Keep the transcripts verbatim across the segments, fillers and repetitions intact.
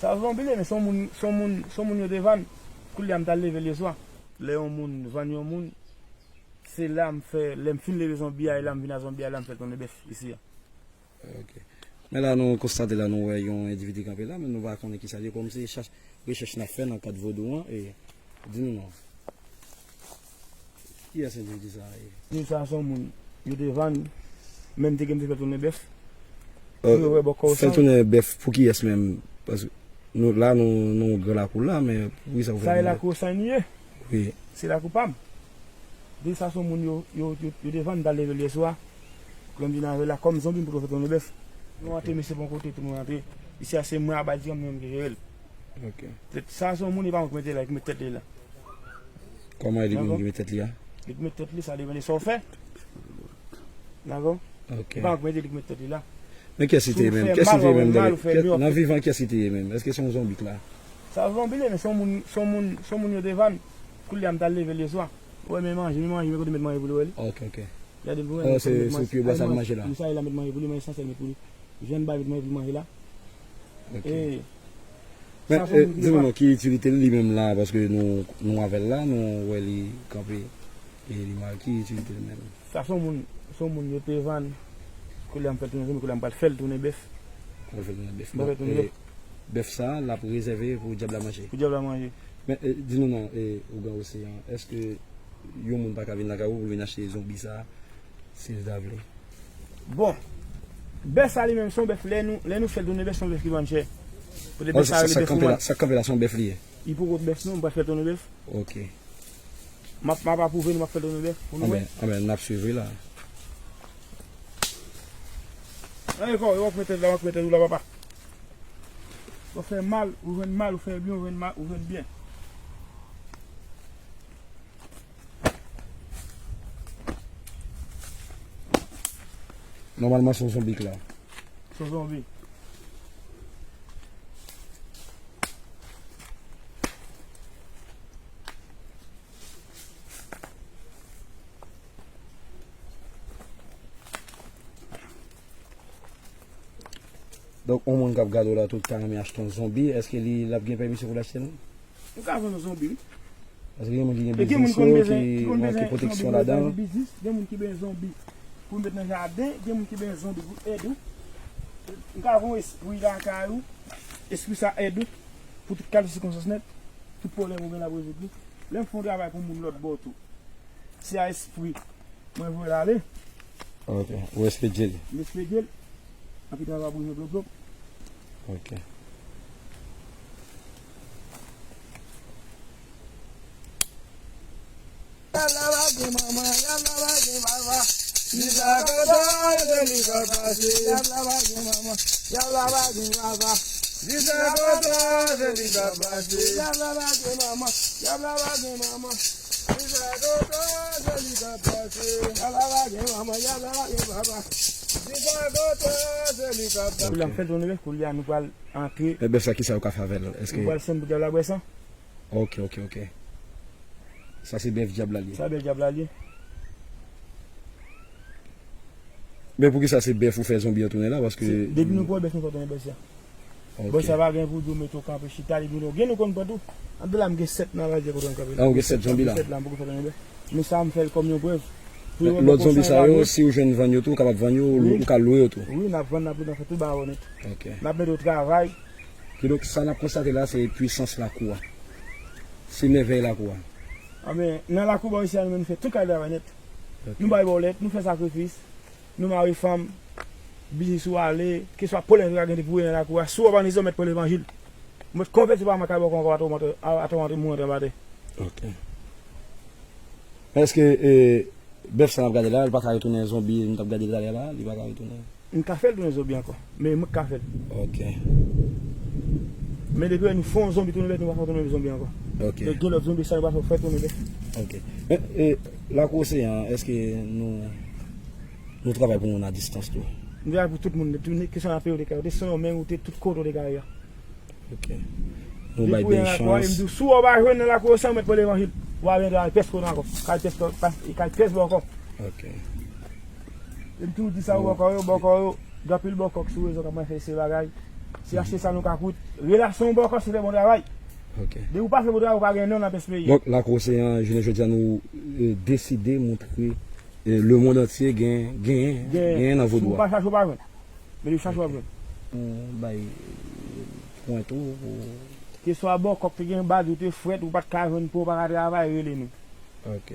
Sa zonbi li ye, men se yon moun, se yon moun, se yon moun yo te vann. Koulye a m t al leve l yè swa. Lè yon moun vann yon moun, se la m fè, lè m fin leve zonbi a, e la m vin a zonbi a, la m fè tounen bèf isi a. Ok. Men la nou konstate la, nou wè yon endividi kanpe la, men nou pa konnen kisa li ye, kòm se chach, rechèch n ap fè nan kad vodou an, e di nou non. Kiyès endividi sa a ye? Di sa se yon moun yo te vann, menm te gen m te fè tounen bèf. Pou yo wè bò kò w Fè l tounen bèf pou kiyès menm? Paske nou la nou nan yon gran lakou la, men poukisa ou fè tounen bèf? Sa e lakou Osann li ye. Wi. Se lakou pa m. Di sa se yon moun yo, yo, yo, yo te vann, m t al leve l yè swa. Lè m vin avè l la, kòm zonbi m poto fè tounen bèf. Nou antre mesye bon kote, tout moun antre. Isi a se mwen Abadi an mwen menm ki jere l. Ok. Sa se yon moun, e pa mwen ki mete la, e ki met tèt li la. Kòman e li menm ki met tèt li a? Li ki met tèt li, sa depann de sa w fè. Dakò? Ok. E pa mwen ki mete li ki met tèt li la. Men kiyès li te ye menm? Kiyès li te ye menm? Nan vivan kiyès li te ye menm? Èske se yon zonbi k la? Sa zonbi li ye, men se yon moun, se yon moun, se yon moun yo te vann. Koulye a m t al leve l yè swa. Ou wè men manje, men manje, men kote met manje pou li wè li. Ok, ok. Gade pou wè. Se sou pye bwa sa l manje la. Sa e la met manje pou li, men esansyèl met pou li. Jwenn bagay met manje pou li manje la. Ok. Men, di nou non, ki itilite li menm la, paske nou, nou avè l la, nou wè li kanpe, e li mal, ki itilite li menm? Sa se yon moun, se yon moun yo te vann, koulye a m fè l tounen zonbi, koulye a m pral fè l tounen bèf. Pral fè l tounen bèf. Pral fè l tounen bèf. Bèf sa, l ap rezève pou dyab la manje. Pou dyab la manje. Men, di nou non, ougan oseyan, èske yon moun pa ka vin lakay ou pou l vin achte zonbi sa, si l ta vle? Bon, bèf sa li menm se yon bèf, lè nou, lè nou fè l tounen bèf, se yon bèf ki vann chè. Kote bèf sa rele bèf ou mal. Sa k kanpe la se yon bèf li ye? Li poko bèf non, m pral fè l tounen bèf. Ok. M ap, m ap apwouve nou, m ap fè l tounen bèf pou nou wè. Anben, anben, n ap swiv wi la. Anyen kò, w ap mete la, w ap mete ou la papa. Ou fè mal, ou jwenn mal, ou fè byen, ou jwenn mal, ou jwenn byen. Nòmalman se yon zonbi k la. Se yon zonbi. Donk yon moun k ap gade w la tou ki ta renmen achte yon zonbi, èske li l ap gen pèmisyon pou l achte l? Ou ka vann yon zonbi wi. Paske gen moun ki gen biznis yo, ki manke pwoteksyon ladan. Gen moun ki bezwen zonbi pou met nan jaden, gen moun ki bezwen zonbi pou ede w. Ou ka vann yon espri lakay ou, espri sa ede w pou tout kalite sikonstans nèt, tout pwoblèm ou gen l ap rezoud li. Lè m fè yon travay pou moun lòt bò tou, se a espri mwen voye l ale. Ok. Ou espedye l? M espedye l. Anpi travay pou jwe blop blop. Ok. Yap lavaje manman, yap lavaje papa. Jis a kote se li k ap pase. Yap lavaje manman, yap lavaje papa. Jis a kote se li k ap pase. Yap lavaje manman, yap lavaje manman. Koulye a m fè l tounen bèf, koulye a nou pral antre. Men bèf sa kisa yo ka fè avè l? Èske nou pral senn pou dyab la bwè san. Ok, ok, ok. Sa se bèf dyab la li ye. Sa bèf dyab la li ye. Men poukisa se bèf ou fè zonbi an tounen la? Paske depi nou pran bèf nou fè tounen bèf sa. Bon, sa pa gen pou di w mete w kanpe chita, li di w non. Gen nou konn pran tou. Ann de la m gen sèt nan lajè kote m kanpe la. Ah, ou gen sèt zonbi la? Sèt la, m poko fè tounen bèf. Men sa m fè l kòm yon prèv. Lòt zonbi sa yo, si ou jwenn vann yo tou, ou kapab vann yo, ou ka lwe yo tou? Wi, n ap vann, n ap lwe, n ap fè tout bagay yo nèt. Ok. N ap mete yo travay. Kidonk, sa n ap konstate la, se pwisans lakou a. Se mèvèy lakou a. Anben, nan lakou bò isi a, nou menm nou fè tout kalite travay nèt. Ok. Nou bay bòlèt, nou fè sakrifis. Nou mare fanm, biznis ou ale, keswa pwoblèm ou ka gen pou wè nan lakou a, si w òganize w mèt pran levanjil. Ou mèt konvèti pa makay bòkò ankò atò w antre, atò w antre mouri antre anba tè. Ok. Men èske e, bèf sa n ap gade la, li pa ka retounen zonbi, nou t ap gade talè la, li pa ka retounen? M ka fè l tounen zonbi ankò, men mwen k ka fè l. Ok. Men depi lè nou fè yon zonbi tounen bèf, nou pa fè tounen zonbi ankò. Ok. Donk gen lòt zonbi sa nou pa fè tounen bèf. Ok. Men e, lakou oseyan an, èske nou Nou travay pou moun a distans tou. Nou travay pou tout moun, tou kesyon nan peyi ou te ka ye, ou te Sendomeng, ou te tout kote ou te ka ye a. Ok. Nou bay byen chans. M di w, si w pa jwenn nan lakou oseyan, ou mèt pran levanjil. Ou pa vin travay pès kote ankò. Kay pès, kay pès bòkò. Ok. E m toujou di sa, bòkò yo, bòkò yo, gen anpil bòkò k sou rezo k ap manifeste bagay. Se achte sa nou ka koute. Relasyon bòkò se fè bon travay. Ok. Depi ou pa fè bon travay, ou pa gen non nan pès peyi. Donk, Lakou Oseyan, jounen jodi a, nou eh, deside montre eh, lemonn antye gen, gen, gen nan vodou a. Si w pa chache, w pa jwenn. Men depi chache, w ap jwenn. Nou bay pwen tou pou. Keswa bòkò k te gen baz, ou te frèt, ou pa t ka jwenn pwen, ou pa ka travay, rele nou. Ok.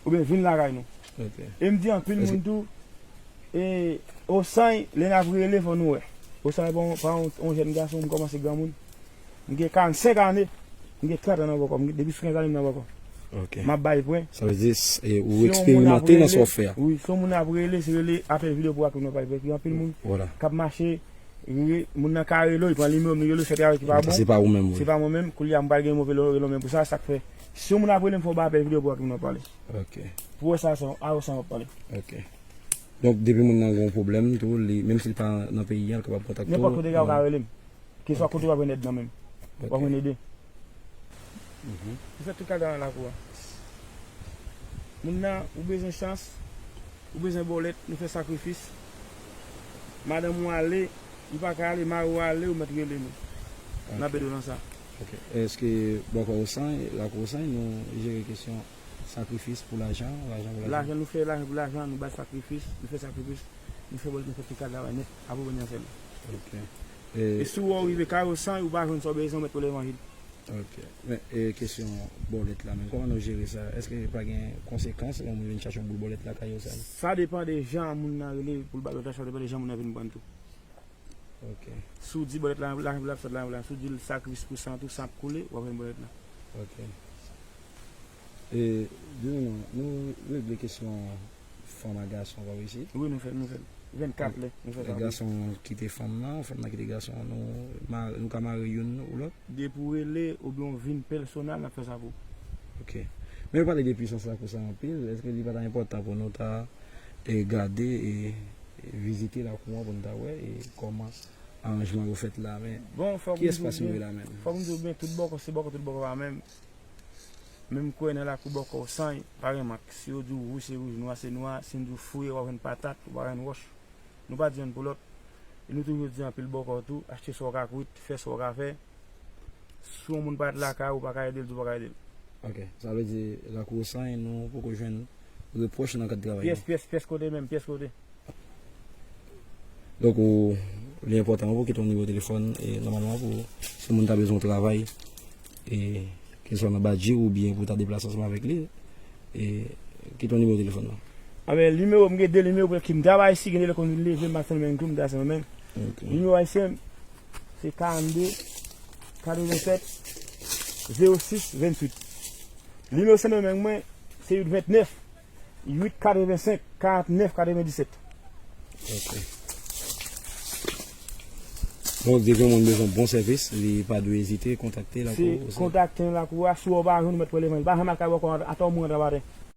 Oubyen vin lakay nou. Ok. E m di anpil moun tou, e, Osany, lè n ap rele, fò nou wè. Osany pa yon, pa yon, yon jèn gason, m kòmanse granmoun. M gen karannsenk ane, m gen trant an nan bòkò, m gen, depi sou kenz ane m nan bòkò. Ok. M ap bay pwen. Sa vle di, s- e, ou eksperimante nan sa w ap fè a. Wi, si yon moun ap rele, se rele apèl videyo pou aktif nan pale. Paske anpil moun k ap mache, rele, moun nan ka rele w, li pran nimewo m, li rele w, se travay ki pa bon. Se pa ou menm, wi. Se pa mwen menm, koulye a m pral gen move rele w menm pou sa, sa k fè. Si yon moun ap rele m, fò w bay apèl videyo pou aktif nan pale. Ok. Pou wè sa, sa, a, sa m ap pale. Ok. Donk, depi moun nan gen yon pwoblèm, tou, li, menm si li pa nan peyi a, li kapab kontakte w. Nenpòt kote w ka rele m. Keswa kote w ap jwenn èd nan men m. W ap jwenn ede. Nou fè tout kalite nan lakou a. Moun nan, ou bezwen chans, ou bezwen bòlèt, nou fè sakrifis. Madanm ou ale, li pa ka ale, mari w ale, ou mèt rele nou. N ap ede w nan sa. Ok. Èske bòkò Osany, lakou Osany, nou jere kesyon sakrifis pou lajan, lajan pou lajan? Lajan, nou fè lajan pou lajan, nou bay sakrifis, nou fè sakrifis, nou fè bòlèt, nou fè tout kalite travay nèt, apre ou vin nan sèl. Ok. E si w rive kay Osany, ou pa jwenn sa w bezwen, ou mèt rele levanjil. Ok. Men, e kesyon bòlèt la menm, kòman nou jere sa? Èske pa gen konsekans lè yon moun vin chache yon boul bòlèt lakay Osany? Sa depann de jan moun nan rele pou l bay bòlèt la, sa depann de jan moun nan vin pran l tou. Ok. Si w di bòlèt la, lajan pou l ap sot, lajan pou l ap, si w di l sakrifis pou san tou, san ap koule, w ap jwenn bòlèt la. Ok. E, di nou non, nou regle kesyon fanm ak gason pa isit? Wi, nou fè, nou fè. Vennkat lè, nou fè sa. Gason kite fanm nan, fanm nan kite gason, nou, ma- nou ka mare youn ou lòt? Depi w rele oubyen w vin pèsonèl, n ap fè sa pou ou. Ok. Men yo pale de pwisans lakou sa anpil, èske li pa ta enpòtan pou nou ta e gade e, e vizite lakou an pou n ta wè e kòman aranjman yo fèt la, men bon, fòk m di w byen, fòk m di w byen, tout bòkò se bòkò, tout bòkò pa menm. Men m kwè nan lakou bòkò Osany, pa gen mank. Si yo di w wouj, se wouj, nwa, se nwa. Si n di w fouye, w ap jwenn patat, ou pa jwenn wòch. Nou pa di yonn pou lòt. E nou toujou di anpil bòkò tou, achte sa w ka kwit, fè sa w ka fè. Si yon moun parèt lakay ou, ou pa ka ede l, di w pa ka ede l. Ok, sa vle di lakou Osany, nou poko jwenn repwòch nan kad travay nou? Pyès, pyès, pyès kote menm, pyès kote. Donk, ou, li enpòtan pou w kite yon nimewo telefòn, e, nòmalman, pou si moun ta bezwen yon travay, e, keswa nan Badji oubyen pou ta deplase ansanm avèk li, e, kite yon nimewo telefòn nan. A, men, nimewo, m gen de nimewo pou ki m travay isi, gen de lè konn leve, m pa fè men tou, m ta fè men. Ok. Nimewo ayisyen, se karannde, katrevennsèt, zewo sis, venntuit. Nimewo sèt mwen menm mwen, se uit vennèf, uit katrevensenk, karannèf katrevendisèt. Ok. Donk, depi yon moun bezwen bon sèvis, li pa dwe ezite kontakte lakou. Se kontakte lakou a, si w pa jwenn, ou mèt rele mwen. Li pa janm al kay bòkò atò moun rantre ap atè.